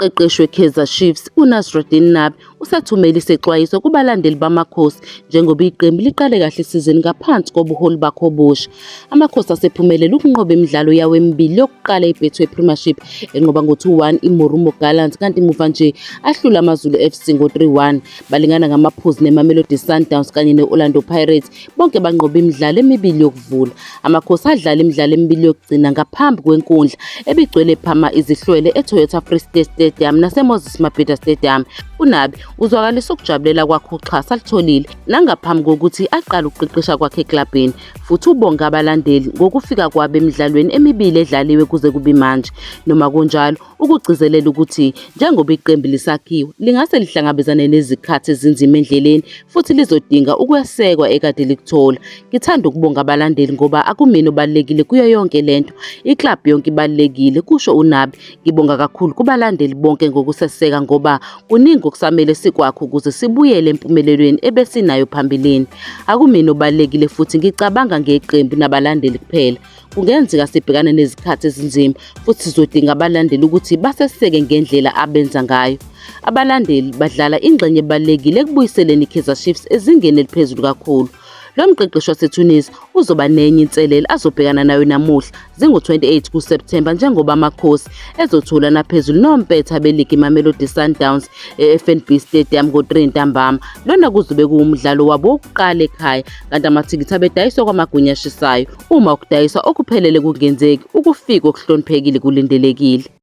Umqeqeshi weKaizer Chiefs uNasreddine Nabi usethumele isexwayiso kubalandeli baMakhosi njengoba iqembu liqale kahle isizini ngaphansi kobuholi bakhe obusha. Amakhosi asephumelele ukunqoba imidlalo yawo emibili yokuqala iBetway Premiership enqoba ngo-2-1 iMorumo Gallants kanti muva nje ahlula AmaZulu FC ngo-3-1. Balingana ngamaphuzu neMamelodi Sundowns kanye ne-Orlando Pirates bonke banqoba imidlalo emibili yokuvula. Amakhosi adlala imidlalo emibili yokugcina ngaphambi kwenkundla ebigcwele phama izihlwele eToyota Free State Stadium naseMoses Mabhida Stadium. UNabi uzwakalisa ukujabulela kwakhe uxhaso alutholile nangaphambi kokuthi aqale ukuqeqesha kwakhe eklabhini futhi ubonga abalandeli ngokufika kwabo emidlalweni emibili edlaliwe kuze kube manje. Noma kunjalo, Ukugcizelela ukuthi njengoba iqembu lisakhiwa, lingase lihlangabezane nezikhathi ezinzima endleleni futhi lizodinga ukwesekwa ekade likuthola. Ngithanda ukubonga abalandeli ngoba akumina obalulekile kuyo yonke le nto. Iklabhu yonke ibalulekile, kusho uNabi. Ngibonga kakhulu kubalandeli bonke ngokuseseka ngoba kuningi okusamele sikwakhe ukuze sibuyele empumelelweni ebesinayo phambilini. Akumina obalulekile futhi ngicabanga ngeqembu nabalandeli kuphela. Kungenzeka sibhekane nezikhathi ezinzima futhi sizodinga abalandeli ukuthi baseseke ngendlela abenza ngayo. Abalandeli badlala ingxenye ebalulekile ekubuyiseleni iKaizer Chiefs ezingeni eliphezulu kakhulu. Lo mqeqeshi waseTunisia uzoba nenye inselelo azobhekana nayo namuhla zingu-28 kuSepthemba njengoba Amakhosi ezotholana phezulu nompetha beligi iMamelodi Sundowns e-FNB Stadium ngo-3 ntambama. Lona kuzobe kuwumdlalo wabo wokuqala ekhaya kanti amathikithi abedayiswa kwamagunya ashisayo. Uma ukudayiswa okuphelele kungenzeki, ukufika okuhloniphekile kulindelekile.